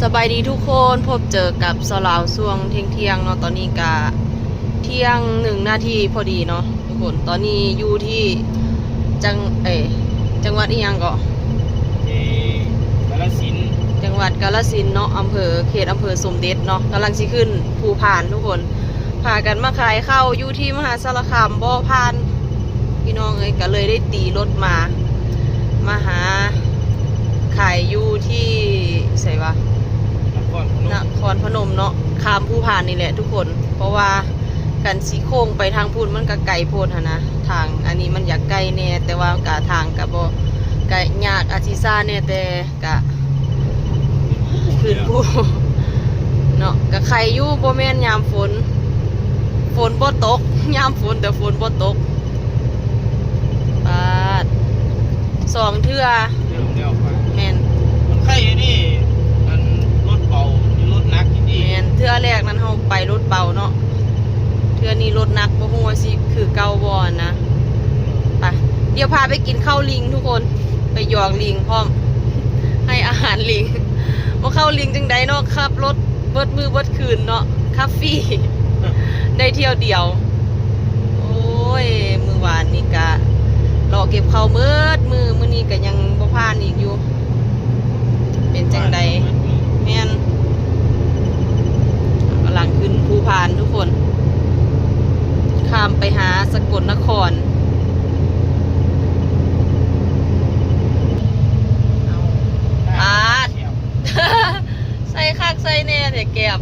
ສະບາຍດີທຸກຄົນ, ພົບເຈີກັບສາວລາວຊ່ວງທ່ຽງໆເນາະ. ຕອນນີ້ກະທ່ຽງໜຶ່ງນາທີພໍດີເນາະທຸກຄົນ. ຕອນນີ້ຢູ່ທີ່ຈັງ ເອີ ຈັງຫວັດອີ່ຫຍັງເກາະ? ທີ່ກາລະສິນ. ຈັງຫວັດກາລະສິນເນາະ, ອຳເພີ ເຂດອຳເພີສົມເດັດເນາະ. ກຳລັງຊິຂຶ້ນພູພານທຸກຄົນ. ພາກັນມາຂາຍເຂົ້າຢູ່ທີ່ມະຫາສາລະຄາມບໍ່ຜ່ານ ພີ່ນ້ອງເອີຍ, ກໍເລີຍໄດ້ຕີລົດມາ ມາຫາຂາຍຢູ່ທີ່ໃສວະ? ນະຄອນພະນົມ ນະຄອນພະນົມເນາະ, ຂ້າມພູພານນີ້ແຫຼະທຸກຄົນ. ເພາະວ່າຄັນຊິໂຄ້ງໄປທາງພຸ້ນມັນກໍໄກໂພດຫັ້ນນະ, ທາງອັນນີ້ມັນຢາກໃກ້ແດ່ ແຕ່ວ່າກະທາງກະບໍ່ ກະຍາກ ອາດຊິຊ້າແດ່ ແຕ່ ກະຂຶ້ນພູເນາະ, ກະໄຄຢູ່ ບໍ່ແມ່ນຍາມຝົນ, ຝົນບໍ່ຕົກ, ຍາມຝົນແຕ່ຝົນບໍ່ຕົກ. ປາດ ສອງເທື່ອ. ເລີ່ມແລ້ວໄປ ແມ່ນ ມັນໄຄຢູ່ນີ້ ອັນລົດເບົາ ມີລົດໜັກຢູ່ນີ້. ແມ່ນ ເທື່ອແລກນັ້ນເຮົາໄປລົດເບົາເນາະ, ເທື່ອນີ້ລົດໜັກ ບໍ່ຮູ້ວ່າຊິຄືເກົ່າບໍ່ນະ. ໄປ ດຽວພາໄປກິນເຂົ້າລິງທຸກຄົນ. ໄປຢອກລິງພ້ອມ ໃຫ້ອາຫານລິງ. ບໍ່ເຂົ້າລິງຈັ່ງໃດເນາະ, ຂັບລົດເບິດມື້ເບິດຄືນເນາະ, ຂັບຟຣີ ໄດ້ທ່ຽວດຽວ. ໂອ້ຍ ມື້ວານນີ້ກະເລາະເກັບເຂົ້າເບິດມື້, ມື້ນີ້ກະຍັງບໍ່ຜ່ານອີກຢູ່. ເປັນຈັ່ງໃດ? ແມ່ນ ກຳລັງຂຶ້ນພູພານທຸກຄົນ, ຂ້າມໄປຫາສະກົນນະຄອນ. ເອົາ ປາດ ໃສ່ຄັກໃສ່ແນ່ແທ້ແກບ,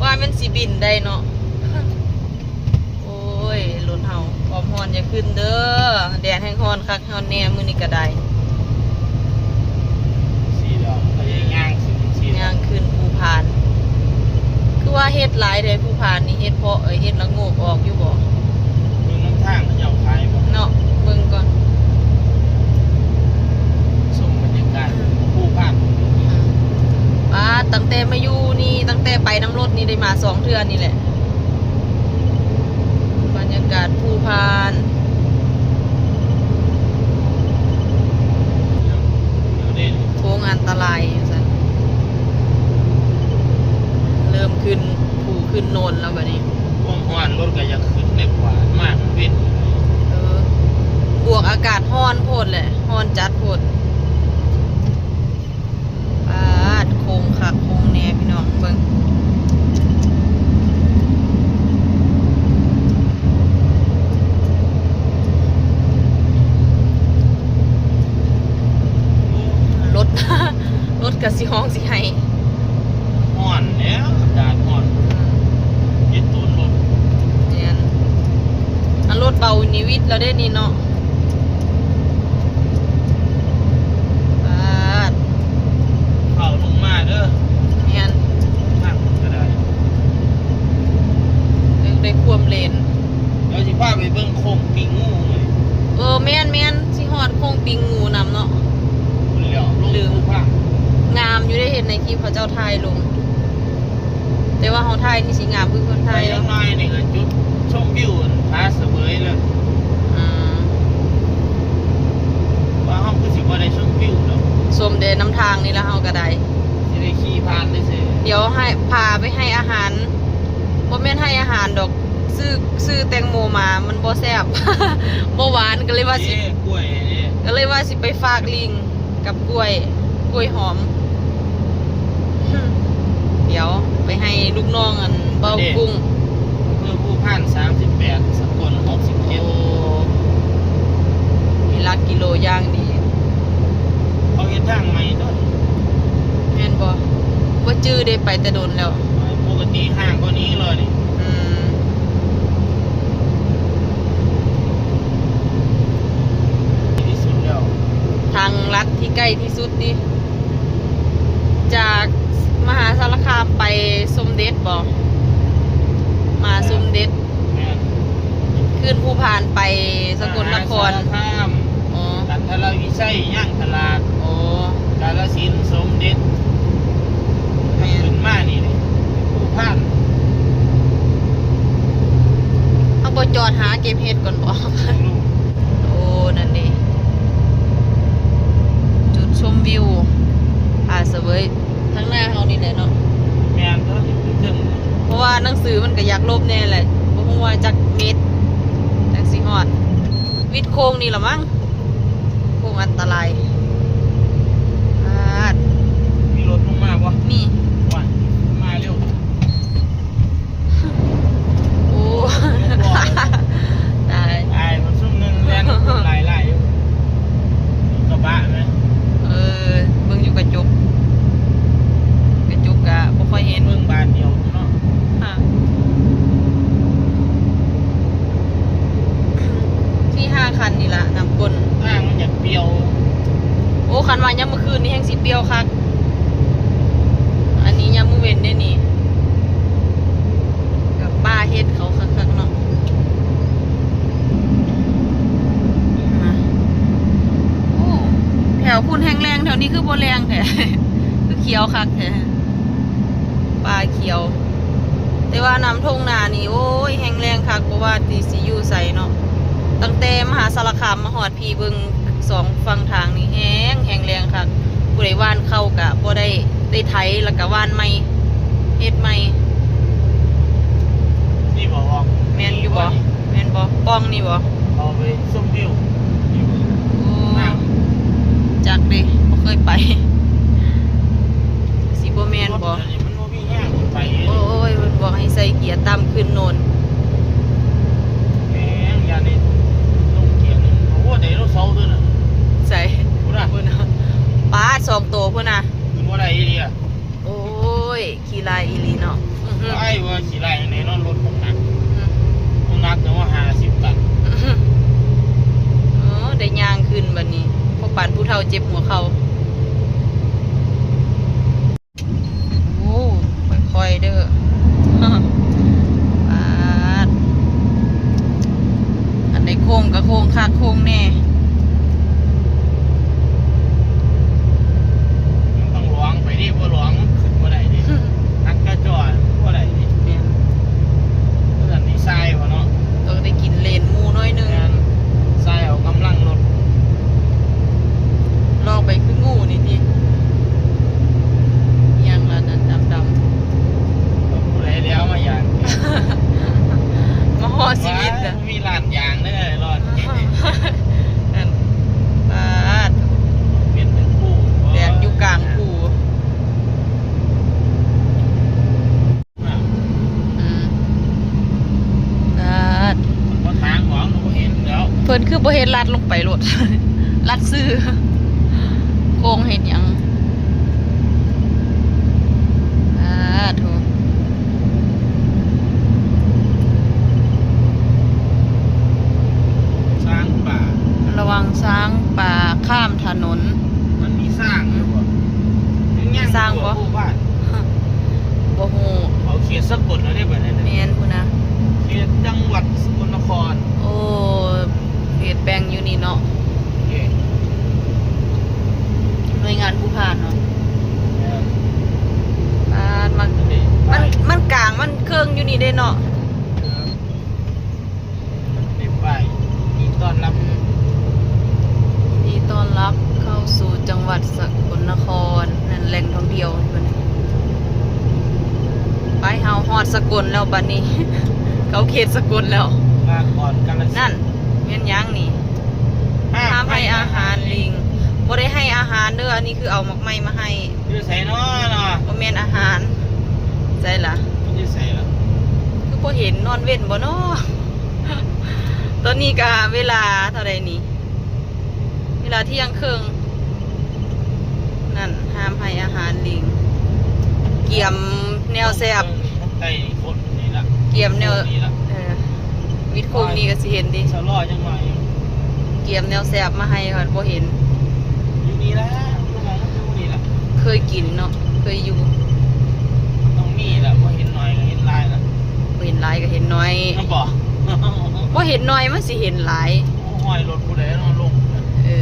ວ່າແມ່ນຊິບິນໄດ້ເນາະ. ໂອ້ຍ ລົດເຮົາຄວາມຮ້ອນຢ່າຂຶ້ນເດີ, ແດດແຮງຮ້ອນຄັກຮ້ອນແນ່ມື້ນີ້ກໍໄດ້. ຍ່າງຂຶ້ນພູພານ, ຄືວ່າເຫັດຫຼາຍແທ້ພູພານນີ້, ເຫັດເຜາະ ເອີຍ ເຫັດລະໂງກອອກຢູ່ບໍ່? ເບິ່ງນຳທາງເຂົາເຈົ້າຂາຍບໍ່ເນາະ, ເບິ່ງກ່ອນ. ຊົມບັນຍາກາດພູພານ. ອືມ ປາດ ຕັ້ງແຕ່ມາຢູ່ນີ້ ຕັ້ງແຕ່ໄປນຳລົດນີ້ ໄດ້ມາສອງເທື່ອນີ້ແຫຼະ. ບັນຍາກາດພູພານ. ໂຄ້ງອັນຕະລາຍວ່າຊັ້ນ, ເລີ່ມຂຶ້ນພູຂຶ້ນໂນນແລ້ວບັດນີ້. ຄວາມຮ້ອນລົດກໍຢາກຂຶ້ນແດ່ກວ່າ ມາກເປັນ ເອີ ບວກອາກາດຮ້ອນໂພດແຫຼະ, ຮ້ອນຈັດໂພດ. ປາດ ໂຄ້ງຄັກໂຄ້ງແນ່ພີ່ນ້ອງເບິ່ງ. ລົດ ລົດກະຊິຮ້ອງຊິໄຫ້. ຮ້ອນແລ້ວ ອາກາດຮ້ອນ. ອືມ ເຮັດໂຕລົດ. ແມ່ນ ອັນລົດເບົານີ້ວິດແລ້ວເດ້ນີ້ເນາະ. ປາດ ເຂົ້າລົງມາເດີ. ແມ່ນ ທາງມັນກໍໄດ້ ໄດ້ຄວາມເລນ. ດຽວຊິພາໄປເບິ່ງໂຄ້ງປີງງູ. ເອີ ແມ່ນໆ ຊິຮອດໂຄ້ງປີງງູນຳເນາະ. ພຸ້ນແລ້ວ ລົງພູພານ. ງາມຢູ່ເດ້ ເຫັນໃນຄລິບເຂົາເຈົ້າຖ່າຍລົງ. ແຕ່ວ່າເຮົາຖ່າຍນີ້ຊິງາມຄືຄົນຖ່າຍເນາະ. ໄປຈັກໜ້ອຍນີ້ກໍຈຸດຊົມວິວຜາສະເຫວີຍແລ້ວ. ອືມ ວ່າເຮົາຄືຊິບໍ່ໄດ້ຊົມວິວດອກ, ຊົມແຕ່ນຳທາງນີ້ລະເຮົາກໍໄດ້. ຊິໄດ້ຂີ່ຜ່ານຊື່ໆ. ດຽວໃຫ້ ພາໄປໃຫ້ອາຫານ, ບໍ່ແມ່ນໃຫ້ອາຫານດອກ, ຊື້ ຊື້ແຕງໂມມາ ມັນບໍ່ແຊບ ບໍ່ຫວານ ກໍເລີຍວ່າຊິ ເດ້ ກ້ວຍເດ້ ກໍເລີຍວ່າຊິໄປຝາກລິງ ກັບກ້ວຍ ກ້ວຍຫອມ. ດຽວໄປໃຫ້ລູກນ້ອງອັນເວົ້າກຸ້ງ. ເມືອງພູພານສາມສິບແປດ ສະກົນຫົກສິບເຈັດ. ໂອ້ ມີຫຼັກກິໂລຢ່າງດີ. ເຂົາເຮັດທາງໃໝ່ຕົວະ. ແມ່ນບໍ່? ບໍ່ຈື່ເດ້ ໄປແຕ່ດົນແລ້ວ. ປົກກະຕິຫ່າງກວ່ານີ້ເລີຍນີ້. ອືມ ທີ່ສຸດແລ້ວ ທາງລັດທີ່ໃກ້ທີ່ສຸດນີ້ ຈາກມະຫາສາລະຄາມໄປສົມເດັດບໍ? ມະຫາສົມເດັດ. ແມ່ນ ຂຶ້ນພູພານໄປສະກົນນະຄອນ. ມະຫາສາລະຄາມ. ອໍ ກັນທະລະວິໄຊ ຍ່າງຕະຫຼາດ. ອໍ ກາລະສິນ ສົມເດັດ. ແມ່ນ ຂຶ້ນມານີ້ ພູພານ. ເຮົາບໍ່ຈອດຫາເກັບເຫັດກ່ອນບໍ? ໂອ້ ນັ້ນເດ ຈຸດຊົມວິວ ອາ ສະເຫວີຍ. ທາງໜ້າເຮົານີ້ແຫຼະເນາະ. ແມ່ນ ເທິງ ເທິງ ເພາະວ່າໜັງສືມັນກໍຢາກລົບແດ່ແຫຼະ ບໍ່ຮູ້ວ່າຈັກເມັດຈັ່ງຊິຮອດ. ວິດໂຄ້ງນີ້ລະມັ້ງ ໂຄ້ງອັນຕະລາຍ. ປາດ ມີລົດລົງມາບໍ່? ມີ. ວ້າຍ ມາເລັວ. ໂອ້ ຕາຍ ຕາຍ ມັນຊຸມໜຶ່ງແລ່ນຫຼາຍໆຢູ່ ກະບະແມ. ເອີ ເບິ່ງຢູ່ກະຈົກ ກະຈົກກະບໍ່ຄ່ອຍເຫັນ ເບິ່ງບານດຽວເນາະ. ຮະ ສີ່ຫ້າຄັນນີ້ລະ ນຳກົ້ນ ທາງມັນຢາກປ່ຽວ. ໂອ້ ຄັນວ່າຍາມມື້ຄືນນີ້ແຮ່ງຊິປ່ຽວຄັກ. ອັນນີ້ຍາມມື້ເວັນເດ້ນີ້ ກັບປ່າເຫັດເຂົາຄັກໆເນາະ. ໂອ້ ແຖວພຸ້ນແຮ່ງແລ້ງ ແຖວນີ້ຄືບໍ່ແລ້ງແທ້ ຄືຂຽວຄັກແທ້ ປ່າຂຽວ. ແຕ່ວ່ານຳທົ່ງນານີ້ ໂອ້ຍ ແຮ່ງແລ້ງຄັກ ບໍ່ວ່າທີ່ຊິຢູ່ໃສເນາະ. ຕັ້ງແຕ່ມະຫາສາລະຄາມມາຮອດ ພີ້ເບິ່ງສອງຝັ່ງທາງນີ້ແຮງ ແຮງແລ້ງຄັກ. ຜູ້ໃດຫວ່ານເຂົ້າກະບໍ່ໄດ້ ໄດ້ໄຖແລ້ວກະຫວ່ານໃໝ່ ເຮັດໃໝ່. ນີ້ບໍ່ອອກ ແມ່ນຢູ່ບໍ່? ແມ່ນບໍ່? ປ່ອງນີ້ບໍ່? ເຂົ້າໄປຊົມວິວຢູ່. ໂອ້ ຈັກເດ້ ບໍ່ເຄີຍໄປ ຊິບໍ່ແມ່ນບໍ່? ມັນບໍ່ມີແຮງໄປ. ໂອ້ຍ ເພິ່ນບອກໃຫ້ໃສ່ເກຍຕ່ຳຂຶ້ນໂນນ. ແມ່ນ ຢ່າໄດ້ລົງເກຍໜຶ່ງ. ໂອ້ ໄດໂນເສົາຕົວນັ້ນ. ໃສ? ພຸ້ນນະ ພຸ້ນນະ ປາດ ສອງໂຕພຸ້ນນະ. ຂຶ້ນບໍ່ໄດ້ອີ່ຫຼີອະ. ໂອ້ຍ ຂີ້ຮ້າຍອີ່ຫຼີເນາະ. ອືຮຶ ອ້າຍວ່າຂີ້ຮ້າຍຈັ່ງໃດເນາະ ລົດບັກໜັກ. ອືຮຶ ບັກໜັກແຕ່ວ່າຫ້າສິບຕັນ. ອືຮຶ ໂອ້ ໄດ້ຍ່າງຂຶ້ນບັດນີ້ ພໍປານຜູ້ເຖົ້າເຈັບຫົວເຂົ່າ. ໂອ້ ຄ່ອຍໆເດີ ປາດ ອັນໃດໂຄ້ງກະໂຄ້ງຄັກໂຄ້ງແນ່. ມັນຕ້ອງລອງໄປເດ້ ບໍ່ລອງມັນຂຶ້ນບໍ່ໄດ້ເດ້ ຫັກກະຈອດບໍ່ໄດ້ເດ້. ແມ່ນ ເພື່ອນນີ້ຊາຍບໍ່ເນາະ ຕ້ອງໄດ້ກິນເລນໝູ່ໜ້ອຍໜຶ່ງ. ແມ່ນ ຊາຍເອົາກຳລັງລົດ. ລອງໄປຄືໝູ່ນີ້ຕິ ອີ່ຫຍັງລະນັ້ນດຳໆ. ຜູ້ໃດແລ້ວມາຢາກ ມາຮອດຊີວິດລະ ມີຮ້ານຢາງເດີລອດ. ນັ້ນ ປາດ ເປັນເປັນພູ ແດດຢູ່ກາງພູ. ອືມ ປາດ ບໍ່ທາງອອກ ບໍ່ເຫັນແລ້ວ ເພິ່ນຄືບໍ່ເຮັດລັດລົງໄປໂລດ ລັດຊື່ ໂຄ້ງເຮັດຫຍັງ? ປາດໂທ້ ຊ້າງປ່າ ລະວັງຊ້າງປ່າຂ້າມຖະໜົນ. ມັນມີຊ້າງຢູ່ບໍ່? ມີຊ້າງບໍ່? ຍັງຢູ່ບໍ່? ບໍ່ຮູ້ ເຂົາເຂດສາກົນແລ້ວເດ້ບັດນີ້ນະ. ແມ່ນພຸ້ນນະ ເຂດຈັງຫວັດສະກົນນະຄອນ. ໂອ້ ເຂດແບ່ງຢູ່ນີ້ເນາະ ໂອເຄ ໜ່ວຍງານຜູ້ຜ່ານເນາະ. ແມ່ນ ຜ່ານມາ ມັນ ມັນກາງ ມັນເຄິ່ງຢູ່ນີ້ເດ້ເນາະ. ເອີ ມັນເປັນປ້າຍຍິນດີຕ້ອນຮັບ ອືມ ຍິນດີຕ້ອນຮັບເຂົ້າສູ່ຈັງຫວັດສະກົນນະຄອນ. ນັ້ນແຫຼ່ງທ່ອງທ່ຽວເພິ່ນ. ໄປ ເຮົາຮອດສະກົນແລ້ວບັດນີ້ ເຂົ້າເຂດສະກົນແລ້ວ. ນະຄອນກາລະສິນ. ນັ້ນແມ່ນຫຍັງນີ້? ຫ້າມໃຫ້ອາຫານລິງ. ບໍ່ໄດ້ໃຫ້ອາຫານເດີ ອັນນີ້ຄືເອົາໝາກໄມ້ມາໃຫ້. ຢູ່ໃສເນາະເນາະ? ບໍ່ແມ່ນອາຫານ. ໃສລະ? ມັນຢູ່ໃສລະ? ຄືບໍ່ເຫັນ ນອນເວັນບໍ່ເນາະ? ຕອນນີ້ກະເວລາເທົ່າໃດນີ້? ເວລາທ່ຽງເຄິ່ງ. ນັ້ນ ຫ້າມໃຫ້ອາຫານລິງ. ກຽມແນວແຊບ. ໃຕ້ຄົນນີ້ລະ ກຽມແນວ ນີ້ລະ ເອີ ວິດໂຄ້ງນີ້ກະຊິເຫັນຕິ ຊະລໍຈັກໜ້ອຍ. ກຽມແນວແຊບມາໃຫ້ ພັດບໍ່ເຫັນ. ຢູ່ນີ້ລະ ຢູ່ໝ່ອງມັນຢູ່ນີ້ລະ ເຄີຍກິນເນາະ ເຄີຍຢູ່. ຕ້ອງມີລະ ບໍ່ເຫັນໜ້ອຍກະເຫັນຫຼາຍລະ ບໍ່ເຫັນຫຼາຍກະເຫັນໜ້ອຍ. ແມ່ນບໍ່? ບໍ່ເຫັນໜ້ອຍມັນຊິເຫັນຫຼາຍ. ໂອ້ ຫ້ອຍລົດຜູ້ໃດເນາະລົງ. ເອີ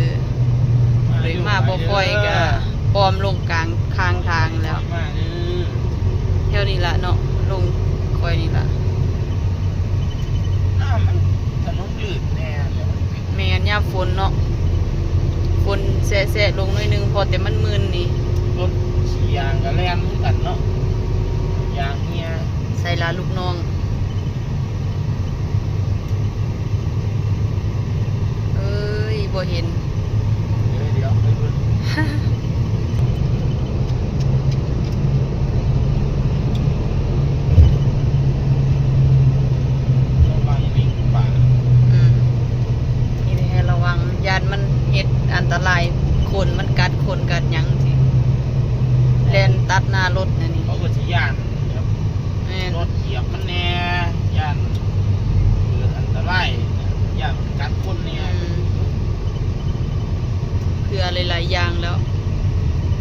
ມາ ເລີຍມາບໍ່ຄ່ອຍກະປ້ອມລົງກາງຂ້າງທາງແລ້ວ. ມາເດີ ແຖວນີ້ລະເນາະ ລົງຄ່ອຍນີ້ລະ. ນ້ຳມັນ ຖະໜົນລື່ນແນ່ແຫຼະ. ແມ່ນ ຍາມຝົນເນາະ ຝົນແຊະໆລົງໜ້ອຍໜຶ່ງ ພໍແຕ່ມັນມື່ນນີ້ ລົດຂີ່ຢາງກະແລ່ນ ໃສລະລູກນ້ອງ? ເອີຍ ບໍ່ເຫັນ. ເອີຍ ດຽວໄປເບິ່ງ. ລະວັງລິງປ່າ. ອືມ ນີ້ແຫຼະ ລະວັງ ຢ້ານມັນເຮັດອັນຕະລາຍ ຂົນມັນກັດ ຂົນກັດຫຍັງຊີ້ ແລ່ນຕັດໜ້າລົດແນວນີ້ ເຂົາກໍຊິຢ້ານ. ແມ່ນ ລົດຫຽບມັນແດ່ ຢ້ານເກີດອັນຕະລາຍ ຢ້ານກັດຄົນແດ່. ອືມ ເພື່ອຫຼາຍໆຢ່າງແລ້ວ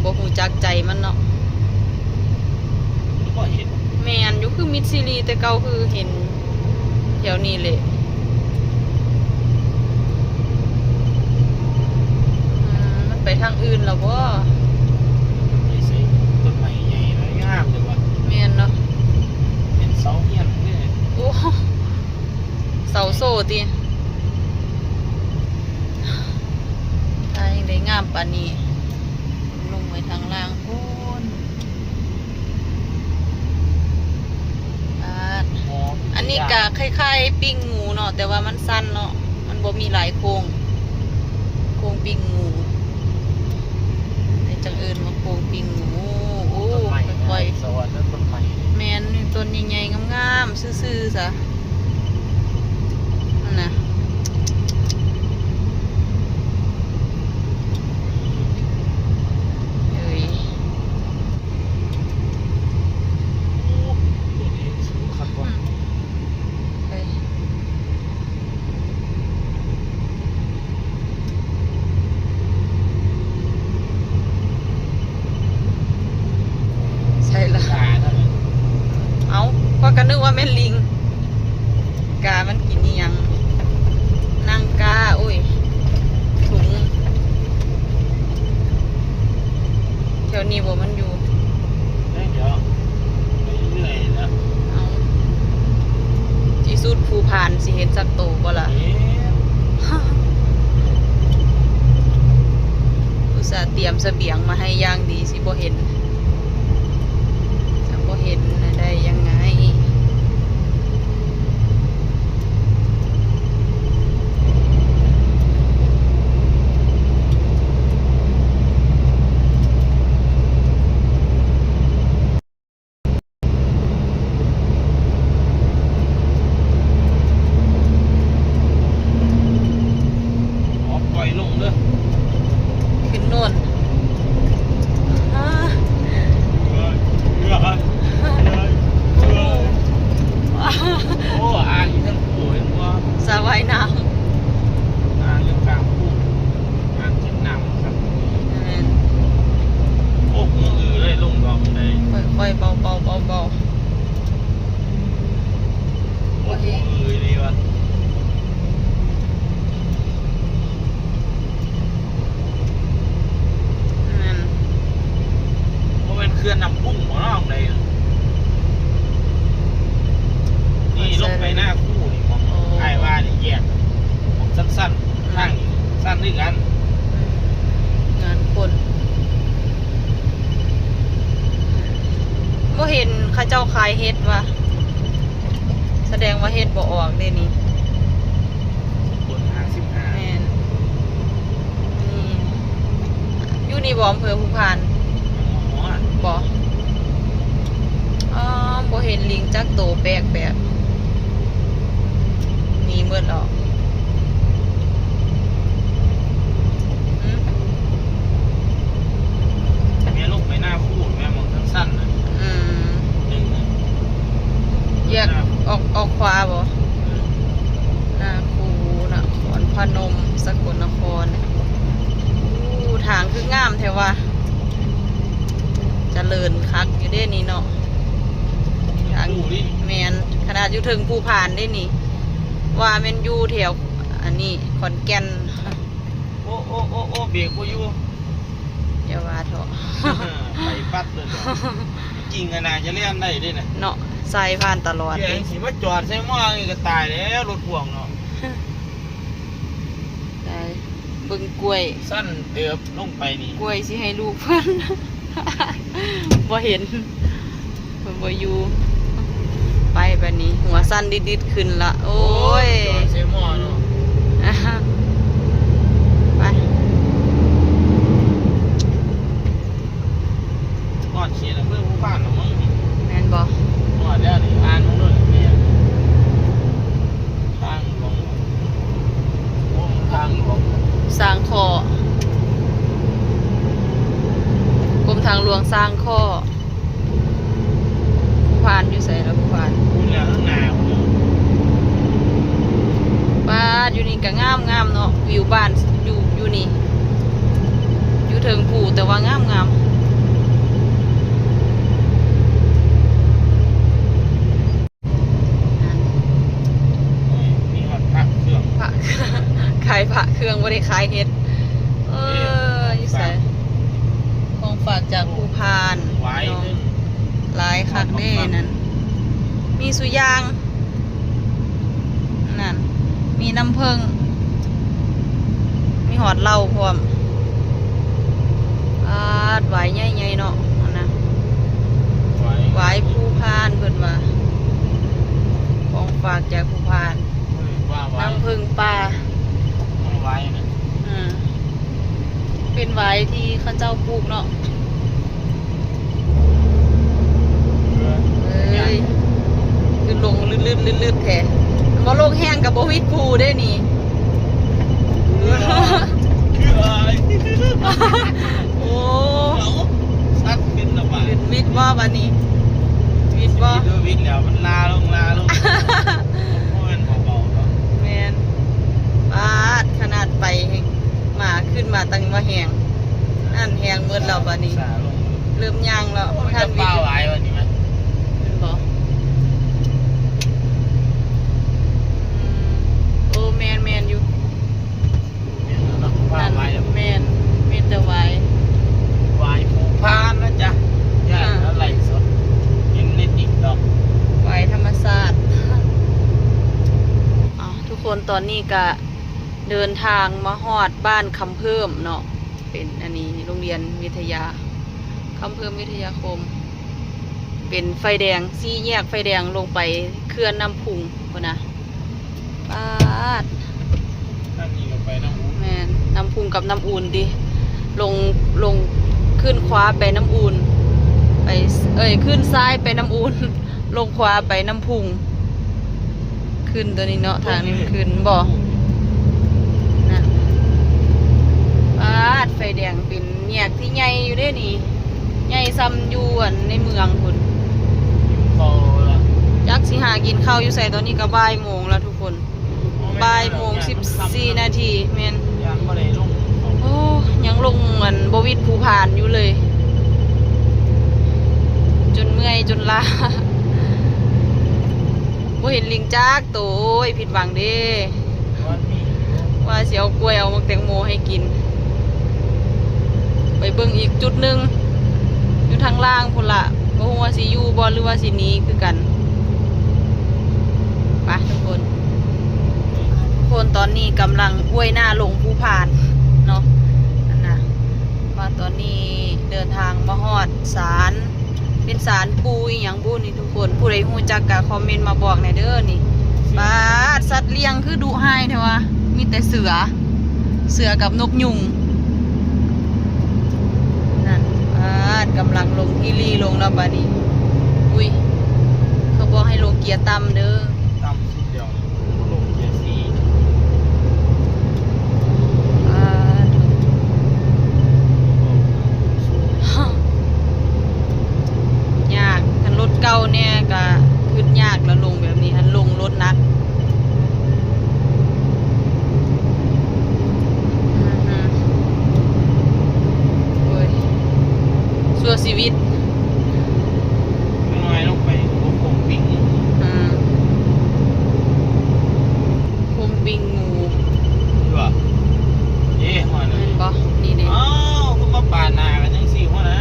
ບໍ່ຮູ້ຈັກໃຈມັນເນາະ. ບໍ່ເຫັນ. ແມ່ນຢູ່ ຄືມິດຊີຣີແຕ່ເກົ່າ ຄືເຫັນແຖວນີ້ແຫຼະ. ອືມ ມັນໄປທາງອື່ນແລ້ວບໍ່? ມັນໄປໃສ? ຕົ້ນໄມ້ໃຫຍ່ງາມເດ້ວ່າ. ແມ່ນເນາະ ເປັນເສົາຮຽນເດ້. ໂອ້ ເສົາໂສ້ຕິ ຖ້າຍັງໄດ້ງາມປານນີ້ ລົງໄວ້ທາງລ່າງພຸ້ນ. ປາດ ອັນນີ້ກະຄ້າຍໆປີ້ງງູເນາະ ແຕ່ວ່າມັນສັ້ນເນາະ ມັນບໍ່ມີຫຼາຍໂຄ້ງ ໂຄ້ງປີ້ງງູ ຈັ່ງເອີ້ນວ່າໂຄ້ງປີ້ງງູ. ໂອ້ ຕົ້ນໄມ້ ຄ່ອຍໆ ສະຫວັນ ຕົ້ນໄມ້. ແມ່ນ ຕົ້ນໃຫຍ່ໆງາມໆຊື່ໆຊະ. ນັ້ນນະ ເອີຍ ໂອ້ ໂຕນີ້ສູງຄັກວ່າ. ອືມ ເອີຍ ໃຊ່ລະ ກາເນາະ. ເອົ້າ ຂ້ອຍກໍນຶກວ່າແມ່ນລິງ. ກາມັນກິນອີ່ຫຍັງ? ນາງກາ ໂອ້ຍ ຖົງ ແຖວນີ້ບໍ່ມັນຢູ່? ໄດ້ດຽວ ໄປເລື້ອຍນະ. ເອົາ ທີ່ສຸດພູພານຊິເຫັນຈັກໂຕບໍ່ລະ? ເຫັນ. ອຸດສ່າຕຽມສະບຽງມາໃຫ້ຢ່າງດີ ຊິບໍ່ເຫັນ ຈະບໍ່ເຫັນໄດ້ຍັງໄງ? ອອກ ປ່ອຍລົງເດີ ຂຶ້ນໂນ້ນ. ອາ ໂອ້ ອ່າງຢູ່ເທິງພູເຫັນບໍ່? ສະວ່າຍນ້ຳ ອ່າງຢູ່ກາງພູ ອ່າງກິນນ້ຳຄັກ. ແມ່ນ ໂອ້ ມືອືເລີຍ ລົງດອກໄດ້ ຄ່ອຍໆ ເບົາໆ ເບົາໆ. ໂອ້ໂຫ ເອີຍ ດີວ່ະ. ແມ່ນ ບໍ່ແມ່ນເຂື່ອນນ້ຳພຸງບໍ່ເນາະ ໃດ? ນີ້ລົງໄປນາຄູນີ້ ໝ່ອງອ້າຍວ່ານີ້ ແຍກ ໝ່ອງສັ້ນໆ ທາງນີ້ສັ້ນຄືກັນ. ອືມ ງານຄົນ ບໍ່ເຫັນເຂົາເຈົ້າຂາຍເຫັດຫວາ? ສະແດງວ່າເຮັດບໍ່ອອກເດ້ນີ້. ຄົນຫ້າສິບຫ້າ ແມ່ນ ນີ້ ຢູ່ນີ້ບໍ່ ອຳເພີພູພານ? ຍັງບໍ່ຮອດ ບໍ່? ອໍ ບໍ່ເຫັນລີງຈັກໂຕ ແປກໆ ໜີໝົດແລ້ວ. ແມ່ລົງໄປນາຄູນ ແມ່ໝ່ອງທາງຊັນນະ. ອືມ ແຍກອອກ ອອກຂວາບໍ່? ເອີ ນາຄູ ນະຄອນພະນົມ ສະກົນນະຄອນ. ໂອ້ ທາງຄືງາມແທ້ວະ ຈະເລີນຄັກຢູ່ເດ້ນີ້ເນາະ. ທາງ ແມ່ນ ຂະໜາດຢູ່ເທິງພູພານເດ້ນີ້ ວ່າແມ່ນຢູ່ແຖວອັນນີ້ ຂອນແກ່ນ. ໂອ້ ໂອ້ ໂອ້ ໂອ້ ເບຣກບໍ່ຢູ່ ຢ່າວ່າເຖາະ ໄປປັດເລີຍ. ຈິງຂະໜາດຈະແລ່ນໄດ້ເດ້ນະ ເນາະ ໃສ່ຜ່ານຕະຫຼອດເດ້. ຊິມາຈອດໃສ່ໝໍ່ນີ້ກໍຕາຍແລ້ວ ລົດພ່ວງເນາະ. ໄດ້ ເບິ່ງກ້ວຍ ສັ້ນເຕີບລົງໄປນີ້ ກ້ວຍຊິໃຫ້ລູກເພິ່ນ ບໍ່ເຫັນ ເພິ່ນບໍ່ຢູ່. ໄປບາດນີ້ ຫົວສັ່ນດິດໆຂຶ້ນລະ ໂອ້ຍ ໂອ້ຍ ຈອດໃສ່ໝໍ້ເນາະ ອ່າ ໄປ ຮອດເຂດອຳເພີພູພານແລ້ວເບິ່ງ ແມ່ນບໍ່? ຮອດແລ້ວນີ້ ອ່ານເບິ່ງໂລດ ແມ່ນ ທາງຫຼວງ ໂອ້ ທາງຫຼວງ ສ້າງຂໍ້ ກົມທາງຫຼວງສ້າງຂໍ້. ພູພານຢູ່ໃສລະ ພູພານ? ພຸ້ນແຫຼະ ຂ້າງໜ້າພຸ້ນແຫຼະ. ປາດ ຢູ່ນີ້ກະງາມໆເນາະ ວິວບ້ານຢູ່ ຢູ່ນີ້ ຢູ່ເທິງພູ ແຕ່ວ່າງາມໆ. ນັ້ນ ໂອ້ຍ ມີຮອດພະເຄື່ອງ ພະ ຂາຍພະເຄື່ອງ ບໍ່ໄດ້ຂາຍເຫັດ. ເອີ ເອີ ຢູ່ໃສ? ຂອງຝາກຈາກພູພານ ຫວາຍເນາະ ຫຼາຍຄັກເດ້ນັ້ນ ມີສຸຢ່າງ ນັ້ນ ມີນ້ຳເຜິ້ງ ມີຮອດເຫຼົ້າພ້ອມ. ປາດ ຫວາຍໃຫຍ່ໆເນາະ ຫັ້ນນະ ຫວາຍ ຫວາຍພູພານ ເພິ່ນວ່າ ຂອງຝາກຈາກພູພານ ເພິ່ນວ່າຫວາຍ ນ້ຳເຜິ້ງປ່າ ຫວາຍນະ ເອີ ເປັນຫວາຍທີ່ເຂົາເຈົ້າປູກເນາະ. ເອີຍ ຄືລົງລືດໆແທ້ ບໍ່ລົງແຮງກະບໍ່ຫວິດພູເດ້ນີ້. ໂອ້ ຊັດຂຶ້ນລະບາດ ຫວິດບໍ່ບາດນີ້? ຫວິດບໍ່? ຫວິດແລ້ວ ມັນລາລົງ ລາລົງ ບໍ່ແມ່ນເບົາໆເນາະ. ແມ່ນ ປາດ ຂະໜາດໄປ ໝາຂຶ້ນມາຕັ້ງວ່າແຮງ ນັ້ນແຮງໝົດແລ້ວບາດນີ້ ເລີ່ມຍ່າງແລ້ວ ບໍ່ທັນວິດ ເຫັນບໍ່? ອືມ ໂອ້ ແມ່ນໆຢູ່ ແມ່ນ ມີແຕ່ຫວາຍ ຫວາຍພູພານນະຈ໊ະ ຢ້ານເອົາໄລຟ໌ສົດ ເຫັນໃນຕິກຕັອກ ຫວາຍທຳມະຊາດ. ເອົາ ທຸກຄົນ ຕອນນີ້ກະ ເດີນທາງມາຮອດບ້ານຄຳເພີ່ມເນາະ ເປັນ ອັນນີ້ໂຮງຮຽນວິທະຍາ ຄຳເພີ່ມວິທະຍາຄົມ ເປັນໄຟແດງ ສີ່ແຍກໄຟແດງລົງໄປເຂື່ອນນ້ຳພຸງພຸ້ນນະ. ປາດ ທາງນີ້ກໍໄປນ້ຳອູ່ນ ແມ່ນ ນ້ຳພຸງກັບນ້ຳອູ່ນຕິ ລົງ ລົງ ຂຶ້ນຂວາໄປນ້ຳອູ່ນ ໄປ ເອີຍ ຂຶ້ນຊ້າຍໄປນ້ຳອູ່ນ ລົງຂວາໄປນ້ຳພຸງ ຂຶ້ນໂຕນີ້ເນາະ ທາງນີ້ມັນຂຶ້ນບໍ່ ນະ ປາດ ໄຟແດງເປັນແຍກທີ່ໃຫຍ່ຢູ່ເດ້ນີ້ ໃຫຍ່ສ່ຳຢູ່ ອັນ ໃນເມືອງພຸ້ນ ຈັກຊິຫາກິນເຂົ້າຢູ່ໃສ ຕອນນີ້ກໍບ່າຍໂມງແລ້ວທຸກຄົນ. ບ່າຍໂມງສິບສີ່ນາທີ ແມ່ນ ຍັງບໍ່ໄດ້ລົງ ໂອ້ ຍັງລົງ ອັນ ບໍ່ຫວິດພູພານຢູ່ເລີຍ ຈົນເມື່ອຍຈົນລ້າ ບໍ່ເຫັນລິງຈັກໂຕ ໂອ້ຍ ຜິດຫວັງເດ້ ວ່າຊິເອົາກ້ວຍເອົາໝາກແຕງໂມໃຫ້ກິນ. ໄປເບິ່ງອີກຈຸດໜຶ່ງ ຢູ່ທາງລ່າງພຸ້ນລະ ບໍ່ຮູ້ວ່າຊິຢູ່ບໍ່ ຫຼືວ່າຊິໜີຄືກັນ. ໄປທຸກຄົນ ທຸກຄົນ ຕອນນີ້ກຳລັງອວຍໜ້າລົງພູພານເນາະ ອັນນະ ວ່າຕອນນີ້ເດີນທາງມາຮອດສານ ເປັນສານປູ່ອີ່ຫຍັງບຸນີ້ທຸກຄົນ ຜູ້ໃດຮູ້ຈັກກະຄອມເມັນມາບອກແດ່ເດີນີ້. ປາດ ສັດລ້ຽງຄືດຸຮ້າຍແທ້ວະ ມີແຕ່ເສືອ ເສືອກັບນົກຍຸງ ນັ້ນ ປາດ ກຳລັງລົງ ອີ່ຫຼີ ລົງແລ້ວບາດນີ້. ອຸ້ຍ ເຂົາບອກໃຫ້ລົງເກຍຕ່ຳເດີ ຕ່ຳສຸດແລ້ວ ລົງເກຍສີ່ ປາດ ຍາກ ຄັນລົດເກົ່າແດ່ກະຄຶດຍາກລະ ລົງແບບນີ້ ຄັນລົງລົດໜັກ ອືມ ໂອ້ຍ ຊົ່ວຊີວິດ ນ້ອຍລົງໄປກໍຄົງປິງ ອືມ ຄົງປິງໝູ ເອີ ເດ້ ຮອດແລ້ວ ແມ່ນບໍ່? ນີ້ເດ້ ອ້າວ ຄືມາປາດໜ້າກັນຈັ່ງຊີ້ຫັ້ນນະ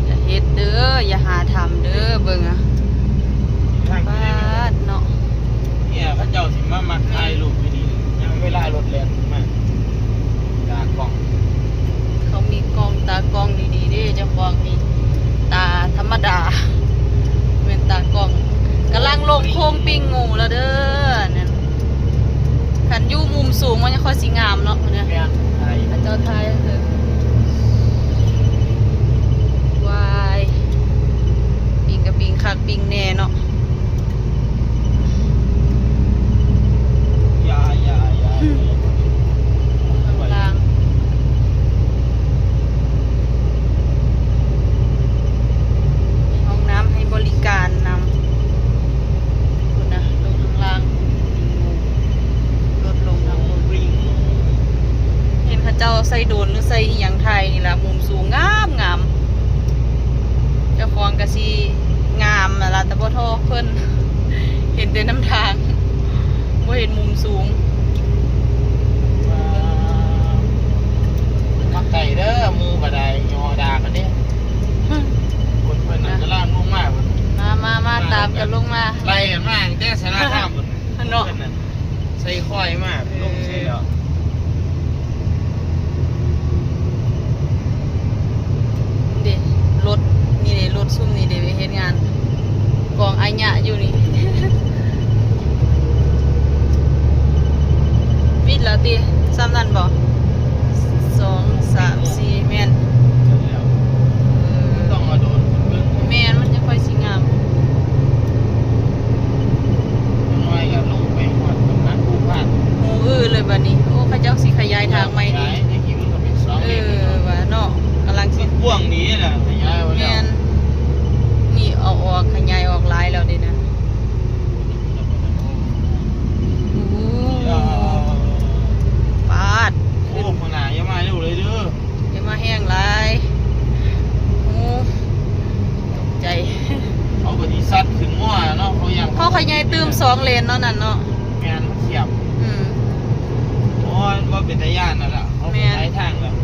ຢ່າເຮັດເດີ ຢ່າຫາທຳເດີ ເບິ່ງອະ ປາດເນາະ ເມຍເຂົາເຈົ້າຊິມາມັກຖ່າຍຮູບຢູ່ນີ້ ຍາມເວລາລົດແລ່ນມາ ຕາກ້ອງ ເຂົາມີກ້ອງ ຕາກ້ອງດີໆເດ້ ເຈົ້າຂອງນີ້ ຕາທຳມະດາ ແມ່ນຕາກ້ອງ. ກຳລັງລົງໂຄ້ງປີ້ງງູແລ້ວເດີ. ນັ້ນ ຄັນຢູ່ມຸມສູງມັນຍັງຄ່ອຍຊິງາມເນາະ ເພິ່ນນະ. ແມ່ນ ຖ່າຍ ເຂົາເຈົ້າຖ່າຍ ເອີ ວ້າຍ ປີ້ງກະປີ້ງຄັກປີ້ງແນ່ເນາະ. ຢ່າ ຢ່າ ຢ່າ ຂ້າງລ່າງ ມີຫ້ອງນ້ຳໃຫ້ບໍລິການນຳ. ພຸ້ນນະ ລົງທາງລ່າງ ລົດລົງທາງພຸ້ນ. ເຫັນເຂົາເຈົ້າໃສ່ໂດຣນ ຫຼື ໃສ່ອີ່ຫຍັງຖ່າຍນີ້ລະ ມຸມສູງງາມໆ. ເຈົ້າຂອງກະຊິງາມຫັ້ນລະ ແຕ່ບໍ່ທໍ່ເພິ່ນ ເຫັນແຕ່ນຳທາງ ບໍ່ເຫັນມຸມສູງ. ມາໄກເດີ ໝູ່ກະໄດ້ຍໍດາກັນເດ້. ຄົນເພິ່ນນັ້ນກະລາກລົງມາພຸ້ນ. ມາ ມາ ມາ ຕາມກັນລົງມາ ໄລ່ກັນມາຕັ້ງແຕ່ສາລາຄາມພຸ້ນເນາະ. ເພິ່ນນັ້ນ ໃສ່ຄອຍມາ ເອີ ລົງໃສ່ແລ້ວ. ເດ້ ລົດນີ້ເດ້ ລົດຊຸມນີ້ເດ້ ໄປເຮັດງານກອງອາຍະຢູ່ນີ້. ປິດແລ້ວຕິ? ສ່ຳນັ້ນບໍ່? ສອງ ສາມ ສີ່ ແມ່ນ ເອີ ຕ້ອງເອົາໂດຣນຂຶ້ນເບິ່ງ. ແມ່ນ ມັນຈັ່ງຄ່ອຍຊິງາມ. ຢ່າງໜ້ອຍກະລົງໄປຮອດຕຳໜັກພູພານ ໝູ່ອື່ນເລີຍບາດນີ້. ໂອ້ ເຂົາເຈົ້າຊິຂະຫຍາຍທາງໃໝ່ນີ້. ແຕ່ກີ້ມັນກະເປັນສອງເລນເນາະ ວ່າເນາະ ກຳລັງຊິກວ້າງດີນະ ຂະຫຍາຍອອກແລ້ວ. ແມ່ນ ນີ້ເອົາອອກ ຂະຫຍາຍອອກຫຼາຍແລ້ວເດ້ນະ. ໂອ້ ປາດ ໂອ້ ຂ້າງໜ້າຢ່າມາເລັວເລີຍເດີ. ຢ່າມາແຮງຫຼາຍ. ໂອ້ ຕົກໃຈ. ເຂົາກະຊິຊັດຂຶ້ນງໍ້ເນາະ ເຂົາຢ້ານ ເຂົາຂະຫຍາຍຕື່ມສອງເລນເນາະນັ້ນເນາະ. ແມ່ນ ມັນຄຽບ. ອືມ ໂອ້ຍ ບໍ່ເປັນຕາຢ້ານແລ້ວລະ ເຂົາຂະຫຍາຍທາງແລ້ວ.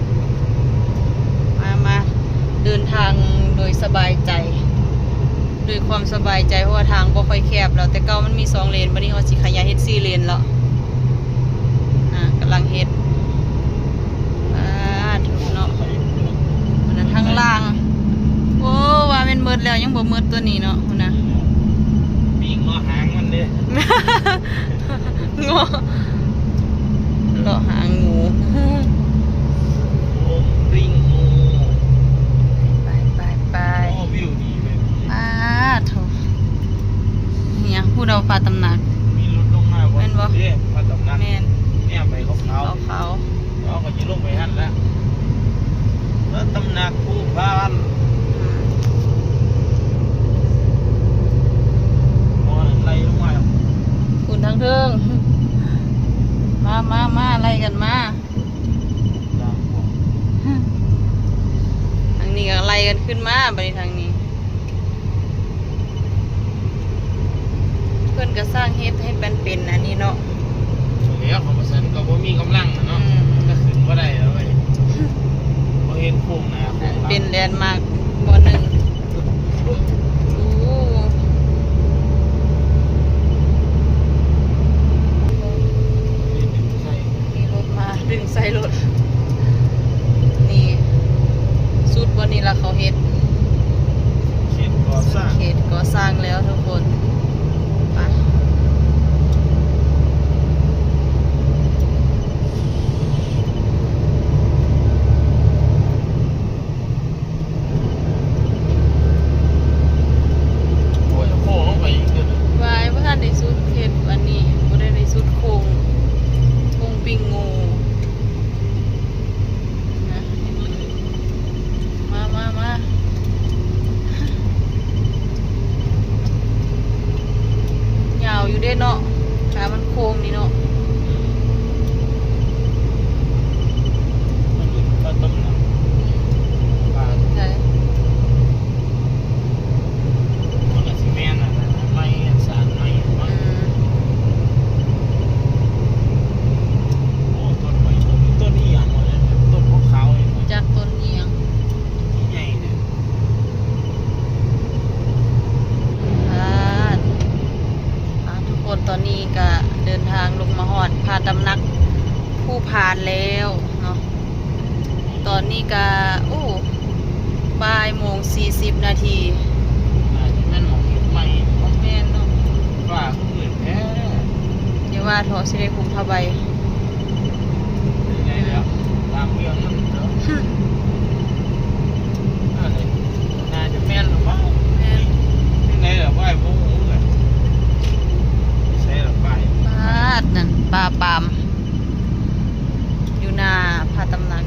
ມາ ມາ ເດີນທາງໂດຍສະບາຍໃຈ ໂດຍຄວາມສະບາຍໃຈ ເພາະວ່າທາງບໍ່ຄ່ອຍແຄບແລ້ວ. ແຕ່ເກົ່າມັນມີສອງເລນ ບາດນີ້ເຂົາຊິຂະຫຍາຍເຮັດສີ່ເລນແລ້ວ. ອ່າ ກຳລັງເຮັດ. ອ່າ ທຸກເນາະ ອັນນັ້ນທາງລ່າງ. ໂອ້ ວ່າແມ່ນໝົດແລ້ວ ຍັງບໍ່ໝົດຕົວນີ້ເນາະ ພຸ້ນນະ. ປີ້ງເລາະຫາງມັນເດ້ ເງາະ ເລາະຫາງງູ. ໂອ້ ປີ້ງງູ. ໄປ ໄປ ໄປ. ໂອ້ ວິວດີເວີຍ. ປາດໂທ້ ອີຫຍັງ ຜູ້ໃດວ່າພະຕຳໜັກ? ມີລົດລົງມາບໍ່? ແມ່ນບໍ່? ເດ້ ພະຕຳໜັກ. ແມ່ນ ແນມໄປຂາວໆ ຂາວໆ. ເຮົາກະຊິລົງໄປຫັ້ນລະ ພະຕຳໜັກພູພານ. ອືມ ໂອ້ຍ ໄລ່ລົງມາພຸ້ນ ທາງເທິງ. ມາ ມາ ມາ ໄລ່ກັນມາ. ທາງນີ້ກະໄລ່ກັນຂຶ້ນມາ ບາດນີ້ທາງນີ້ ເພິ່ນກະສ້າງເຮັດໃຫ້ມັນເປັນອັນນີ້ເນາະ. ແລ້ວເຂົາບໍ່ຊັ້ນກະບໍ່ມີກຳລັງນະເນາະ. ອືມ ກະຂຶ້ນບໍ່ໄດ້ແລ້ວເວີຍ ບໍ່ເຫັນໂຄ້ງໜ້າໂຄ້ງຫຼັງ. ເປັນແລນມາກບ່ອນໜຶ່ງ. ໂອ້ ມີລົດມາດຶງໃສ່ລົດ. ນີ້ ສຸດບ່ອນນີ້ລະເຂົາເຮັດ ເຂດກໍ່ສ້າງ ເຂດກໍ່ສ້າງແລ້ວທຸກຄົນ. ໄປ. ໂອ້ຍ ໂຄ້ງລົງໄປອີກເດີ. ວາຍ ບໍ່ທັນໄດ້ສຸດເຂດອັນນີ້ ບໍ່ໄດ້ ໄດ້ສຸດໂຄ້ງ ໂຄ້ງປີ້ງງູນະ. ມາ ມາ ມາ. ຍາວຢູ່ເດ້ເນາະ ຖ້າມັນໂຄ້ງນີ້ເນາະ. ອືມ ມັນຢູ່ໃຕ້ຕົ້ນນະ ປ່າ ໃຊ່ ມັນກະຊິແມ່ນອັນນັ້ນ ໄມ້ສານໄມ້ເນາະ. ອືມ ໂອ້ ຕົ້ນໄມ້ ຕົ້ນ ຕົ້ນອີ່ຫຍັງວະເນຍ ຕົ້ນຂາວໆນີ້ ບໍ່ຈັກຕົ້ນອີ່ຫຍັງ. ໃຫຍ່ເດ້. ອ່າ ອ່າ ທຸກຄົນ ຕອນນີ້ກະເດີນທາງລົງມາຮອດພະຕຳໜັກພູພານແລ້ວເນາະ. ຕອນນີ້ກະ ໂອ້ ບ່າຍໂມງສີ່ສິບນາທີ. ໜ້າຈະແມ່ນໝ່ອງເຮັດໃໝ່ເນາະ. ແມ່ນເນາະ. ວ່າເທາະຊິໄດ້ຄຸມຜ້າໃບ. ໄດ້ແລ້ວ ຕາມເລື່ອງມັນເນາະ. ອັນນີ້ໜ້າຈະແມ່ນລະເວົ້າ. ແມ່ນ. ຈັ່ງໃດລະ ໄປບໍ່ຮູ້ລະ ໃສລະໄປ. ປາດ ນັ້ນປ່າປາມ ຢູ່ໜ້າພະຕຳໜັກ.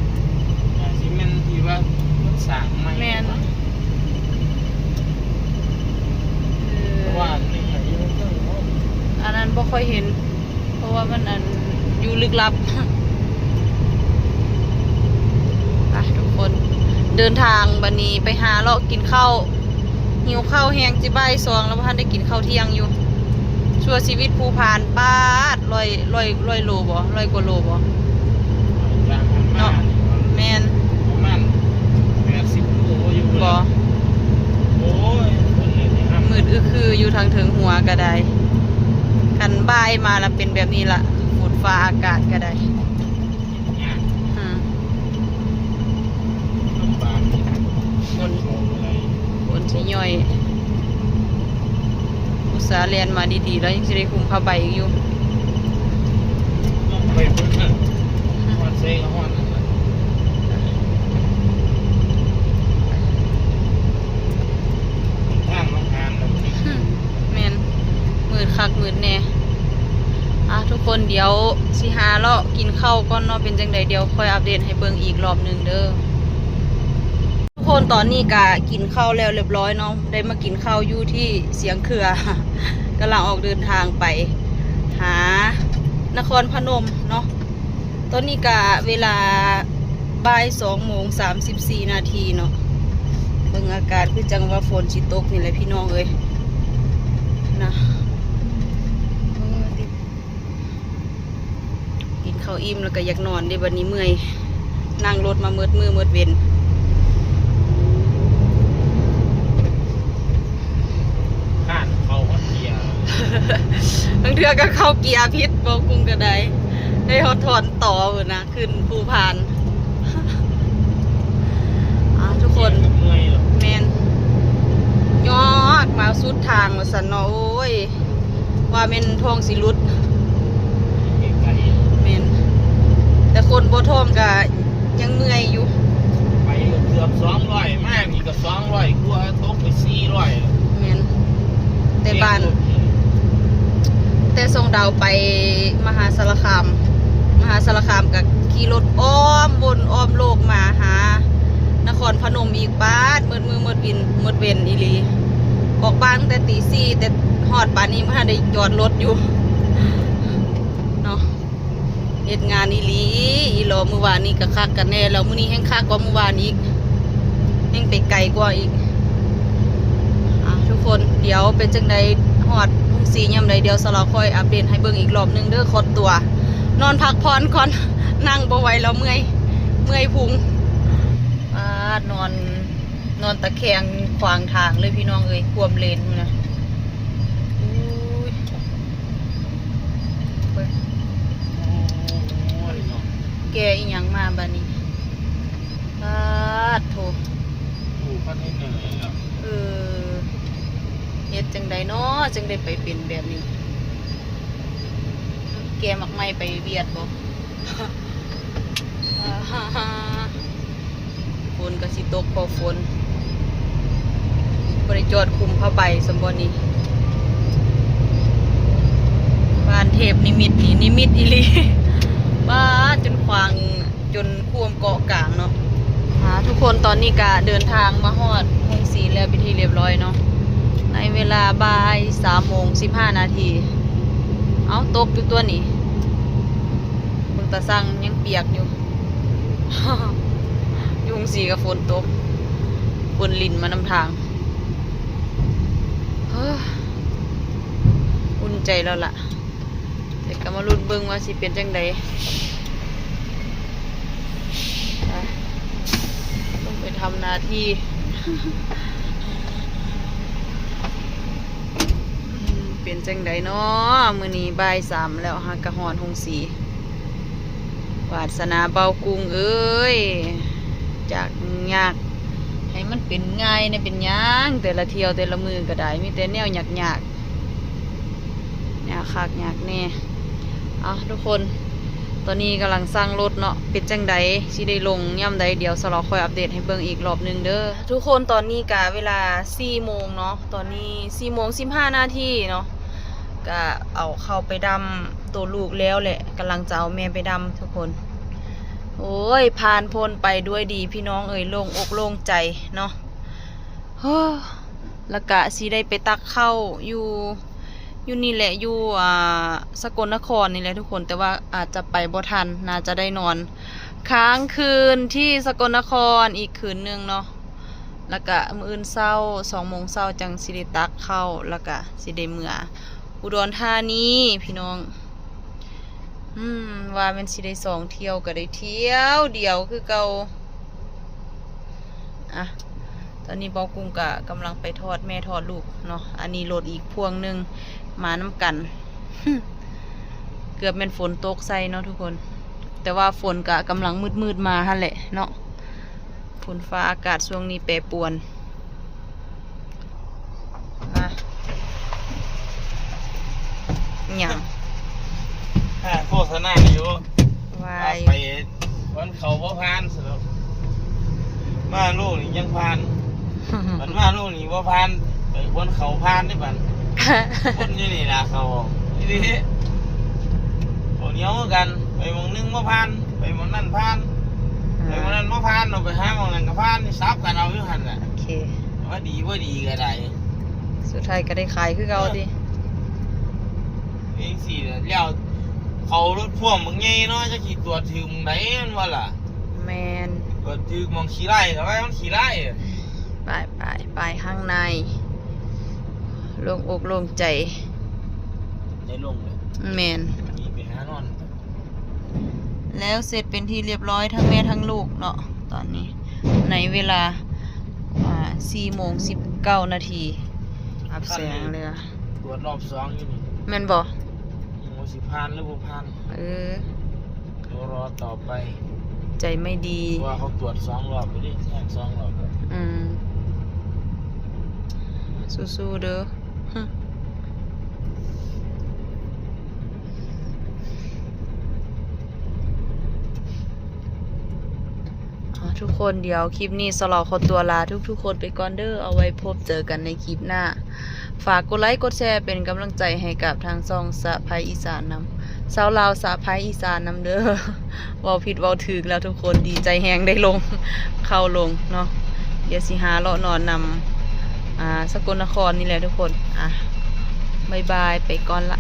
ໜ້າຊິແມ່ນທີ່ວ່າເພິ່ນສ້າງໃໝ່. ແມ່ນ. ເອີ ເພາະວ່າອັນນີ້ຢູ່ເທິງເນາະ ອັນນັ້ນບໍ່ຄ່ອຍເຫັນ ເພາະວ່າມັນ ອັນ ຢູ່ລຶກລັບ. ໄປທຸກຄົນ ເດີນທາງບັດນີ້ໄປຫາເລາະກິນເຂົ້າ. ຫິວເຂົ້າແຮງ ຊິບ່າຍສອງແລ້ວ ບໍ່ທັນໄດ້ກິນເຂົ້າທ່ຽງຢູ່. ຊົ່ວຊີວິດພູພານ ປາດ ຮ້ອຍ ຮ້ອຍ ຮ້ອຍໂລບໍ່? ຮ້ອຍກວ່າໂລບໍ່? ຈາກຫັ້ນມາ ເນາະ ແມ່ນ ປະມານແປດສິບໂລຢູ່. ບໍ່ ໂອ້ຍ ຄົນເລີຍນີ້ ມືດອຶກຄືຢູ່ທາງເທິງຫົວກໍໄດ້. ຄັນບ່າຍມາລະເປັນແບບນີ້ລະ ຝົນຟ້າອາກາດກໍໄດ້. ຍາກ ຮະ ລຳບາກ ຝົນ ຝົນຊິຍ່ອຍ. ອຸດສ່າແລ່ນມາດີໆ ແລ້ວຍັງຊິໄດ້ຄຸມຜ້າໃບອີກຢູ່. ໄປພຸ້ນນະ ຮອດໃສກໍຮອດນັ້ນນະ. ທາງໜອງຫານແບບນີ້ ແມ່ນ ມືດຄັກມືດແນ່. ອ່ະ ທຸກຄົນ ດຽວຊິຫາເລາະກິນເຂົ້າກ່ອນເນາະ ເປັນຈັ່ງໃດ ດຽວຄ່ອຍອັບເດດໃຫ້ເບິ່ງອີກລອບໜຶ່ງເດີ. ທຸກຄົນ ຕອນນີ້ກະກິນເຂົ້າແລ້ວຮຽບຮ້ອຍເນາະ ໄດ້ມາກິນເຂົ້າຢູ່ທີ່ຊຽງເຂືອ ກຳລັງອອກເດີນທາງໄປຫານະຄອນພະນົມເນາະ. ຕອນນີ້ກະເວລາບ່າຍສອງໂມງສາມສິບສີ່ນາທີເນາະ. ເບິ່ງອາກາດຄືຈັ່ງວ່າຝົນຊິຕົກນີ້ແຫຼະພີ່ນ້ອງເອີຍ ນະ. ກິນເຂົ້າອີ່ມແລ້ວກໍຢາກນອນເດ້ ບັດນີ້ເມື່ອຍ ນັ່ງລົດມາໝົດມື້ໝົດເວັນ. ຄ້ານເຂົ້າຮອດເກຍ ບາງເທື່ອກໍເຂົ້າເກຍຜິດ ເວົ້າກຸ້ງກໍໄດ້ ໄດ້ຮອດຖອນຕໍ່ພຸ້ນນະ ຂຶ້ນພູພານ. ອ່າ ທຸກຄົນ ແມ່ນ ຍອດມາສຸດທາງວ່າຊັ້ນເນາະ. ໂອ້ຍ ວ່າແມ່ນທ້ອງຊິຫຼຸດ ແມ່ນ ແຕ່ຄົນບໍ່ທ້ອງກະຍັງເມື່ອຍຢູ່. ໄປເກືອບສອງຮ້ອຍ ມານີ້ກໍສອງຮ້ອຍກວ່າ ຕົກໄປສີ່ຮ້ອຍ. ແມ່ນ ແຕ່ບ້ານ ແຕ່ຊ່ອງດາວໄປມະຫາສາລະຄາມ ມະຫາສາລະຄາມກະຂີ່ລົດອ້ອມ ວົນອ້ອມໂລກມາຫານະຄອນພະນົມອີກ. ປາດ ໝົດມື້ໝົດວິນ ໝົດເວັນອີ່ຫຼີ ອອກບ້ານຕັ້ງແຕ່ຕີສີ່ ແຕ່ຮອດປານນີ້ບໍ່ທັນໄດ້ຈອດລົດຢູ່ເນາະ. ເຮັດງານອີ່ຫຼີ ອີ່ຫຼໍ ມື້ວານນີ້ກໍຄັກກັນແນ່ແລ້ວ ມື້ນີ້ແຮ່ງຄັກກວ່າມື້ວານອີກ ແຮ່ງໄປໄກກວ່າອີກ. ອ່າ ທຸກຄົນ ດຽວເປັນຈັ່ງໃດ ຮອດໂຮງສີຍາມໃດ ດຽວສາວລາວຄ່ອຍອັບເດດໃຫ້ເບິ່ງອີກລອບໜຶ່ງເດີ. ຂໍຕົວນອນພັກຜ່ອນກ່ອນ ນັ່ງບໍ່ໄຫວແລ້ວ ເມື່ອຍ ເມື່ອຍພຸງ. ປາດ ນອນ ນອນຕະແຄງຂວາງທາງເລີຍພີ່ນ້ອງເອີຍ ຂວ້ຳເລນພຸ້ນນະ. ໂອ້ຍ ເບິ່ງ ໂອ້ຍ ແກ່ອີ່ຫຍັງມາບາດນີ້ ປາດໂທ້ ຕູ້ຄອນເທນເນີແລ້ວ. ເອີ ເຮັດຈັ່ງໃດເນາະ ຈຶ່ງໄດ້ໄປເປັນແບບນີ້ ແກ່ໝາກໄມ້ໄປຫວຽດບໍ? ຝົນກໍຊິຕົກ ພໍຝົນ ບໍ່ໄດ້ຈອດຄຸມຜ້າໃບສ່ຳບໍ່ນີ້. ບ້ານເທບນິມິດນີ້ ນິມິດອີ່ຫຼີ ປາດ ຈົນຂວາງ ຈົນຂວ້ຳເກາະກາງເນາະ. ອ່າ ທຸກຄົນ ຕອນນີ້ກະເດີນທາງມາຮອດໂຮງສີແລ້ວເປັນທີ່ຮຽບຮ້ອຍເນາະ ໃນເວລາບ່າຍສາມໂມງສິບຫ້ານາທີ. ເອົ້າ ຕົກຢູ່ຕົວນີ້ ເບິ່ງຕາຊັ່ງຍັງປຽກຢູ່ ຢູ່ໂຮງສີກໍຝົນຕົກ ຝົນລິນມານຳທາງ. ເຮີ້ ອຸ່ນໃຈແລ້ວລະ ແຕ່ກໍມາລຸ້ນເບິ່ງວ່າຊິເປັນຈັ່ງໃດ. ໄປ ຕ້ອງໄປທຳໜ້າທີ່. ເປັນຈັ່ງໃດເນາະ ມື້ນີ້ບ່າຍສາມແລ້ວ ຫາກະຮອດໂຮງສີ. ວາດສະໜາເບົາກຸ້ງເອີຍ ຈາກຍາກໃຫ້ມັນເປັນງ່າຍແດ່ ເປັນຫຍັງ ແຕ່ລະທ່ຽວແຕ່ລະມື້ກໍໄດ້ ມີແຕ່ແນວຍາກໆ ຍາກຄັກຍາກແນ່. ອ່ະ ທຸກຄົນ ຕອນນີ້ກຳລັງສັ່ງລົດເນາະ ເປັນຈັ່ງໃດ ຊິໄດ້ລົງຍາມໃດ ດຽວສາວລາວຄ່ອຍອັບເດດໃຫ້ເບິ່ງອີກລອບໜຶ່ງເດີ. ທຸກຄົນ ຕອນນີ້ກະເວລາສີ່ໂມງເນາະ ຕອນນີ້ສີ່ໂມງສິບຫ້ານາທີເນາະ ກະເອົາເຂົ້າໄປດຳໂຕລູກແລ້ວແຫຼະ ກຳລັງຈະເອົາແມ່ໄປດຳທຸກຄົນ. ໂອ້ຍ ຜ່ານພົ້ນໄປດ້ວຍດີພີ່ນ້ອງເອີຍ ໂລ່ງອົກໂລ່ງໃຈເນາະ. ເຮີ ແລ້ວກະຊິໄດ້ໄປຕັກເຂົ້າຢູ່ ຢູ່ນີ້ແຫຼະ ຢູ່ ອ່າ ສະກົນນະຄອນນີ້ແຫຼະທຸກຄົນ ແຕ່ວ່າອາດຈະໄປບໍ່ທັນ ໜ້າຈະໄດ້ນອນຄ້າງຄືນທີ່ສະກົນນະຄອນອີກຄືນໜຶ່ງເນາະ ແລ້ວກະມື້ອື່ນເຊົ້າ ສອງໂມງເຊົ້າ ຈັ່ງຊິໄດ້ຕັກເຂົ້າ ແລ້ວກະຊິໄດ້ເມືອອຸດອນທານີພີ່ນ້ອງ. ອືມ ວ່າແມ່ນຊິໄດ້ສອງທ່ຽວ ກະໄດ້ທ່ຽວດຽວຄືເກົ່າ. ອ່ະ ຕອນນີ້ເບົາກຸ້ງກະກຳລັງໄປຖອດແມ່ຖອດລູກເນາະ ອັນນີ້ລົດອີກພວງໜຶ່ງມານຳກັນ ເກືອບແມ່ນຝົນຕົກໃສ່ເນາະທຸກຄົນ ແຕ່ວ່າຝົນກະກຳລັງມືດໆມາຫັ້ນແຫຼະເນາະ ຝົນຟ້າອາກາດຊ່ວງນີ້ແປປວນ. ມາ ຫຍັງ ອ່າ ໂຄສະນາຢູ່ ວ່າ ວ່າໄປວັນເຂົ້າບໍ່ຜ່ານຊັ້ນດອກ ມາໂລນີ້ຍັງຜ່ານ ມັນມາໂລນີ້ບໍ່ຜ່ານ ໄປວັນເຂົ້າຜ່ານເດ້ບັດ ຄົນຢູ່ນີ້ລະເຂົ້າອີ່ຫຼີ ເຂົ້າໜຽວຄືກັນ ໄປໝ່ອງໜຶ່ງບໍ່ຜ່ານ ໄປໝ່ອງນັ້ນຜ່ານ ອ່າ ໄປໝ່ອງນັ້ນບໍ່ຜ່ານ ເອົາໄປຫາໝ່ອງນັ້ນກໍຜ່ານ ສັບກັນເອົາຢູ່ຫັ້ນແຫຼະ. ໂອເຄ ວ່າດີບໍ່ດີກໍໄດ້ ສຸດທ້າຍກໍໄດ້ຂາຍຄືເກົ່າຕິ ເອີ ຈັ່ງຊີ້ແຫຼະ ແລ້ວເຂົາລົດພ່ວງບັກໃຫຍ່ເນາະ ຈັກຊິຕວດຖືກໝ່ອງໃດແມ່ນບໍ່ລະ? ແມ່ນ ຕວດຖືກໝ່ອງຂີ້ໄລ່ກໍໄວ້ມັນຂີ້ໄລ່. ໄປໆ ໄປຂ້າງໃນ ໂລ່ງອົກໂລ່ງໃຈ ໄດ້ລົງເລີຍ ແມ່ນ ມີໄປຫານອນ. ແລ້ວເສັດເປັນທີ່ລຽບຮ້ອຍທັງແມ່ທັງລູກເນາະ ຕອນນີ້ໃນເວລາ ອ່າ ສີ່ໂມງສິບເກົ້ານາທີ ອັບແສງເລີຍ. ຕວດລອບສອງຢູ່ນີ້ ແມ່ນບໍ່? ໂອ້ ຊິຜ່ານຫຼືບໍ່ຜ່ານ ເອີ ດຽວລໍຕໍ່ໄປ ໃຈໄມ່ດີ ເພາະວ່າເຂົາຕວດສອງລອບຢູ່ເດ້ ແທກສອງລອບແລ້ວ. ອືມ ສູ້ໆເດີ. ອ່າ ທຸກຄົນ ດຽວຄລິບນີ້ສາວລາວຂໍຕົວລາທຸກໆຄົນໄປກ່ອນເດີ ເອົາໄວ້ພົບເຈີກັນໃນຄລິບໜ້າ. ຝາກກົດໄລກົດແຊເປັນກຳລັງໃຈໃຫ້ກັບທາງຊ່ອງສະໃພ້ອີສານນຳ ຊາວລາວສະໃພ້ອີສານນຳເດີ. ເວົ້າຜິດເວົ້າຖືກແລ້ວທຸກຄົນ ດີໃຈແຮງໄດ້ລົງ ເຂົ້າລົງເນາະ. ດຽວຊິຫາເລາະນອນນຳ ອ່າ ສະກົນນະຄອນນີ້ແຫຼະທຸກຄົນ. ອ່ະ ບາຍບາຍ ໄປກ່ອນລະ.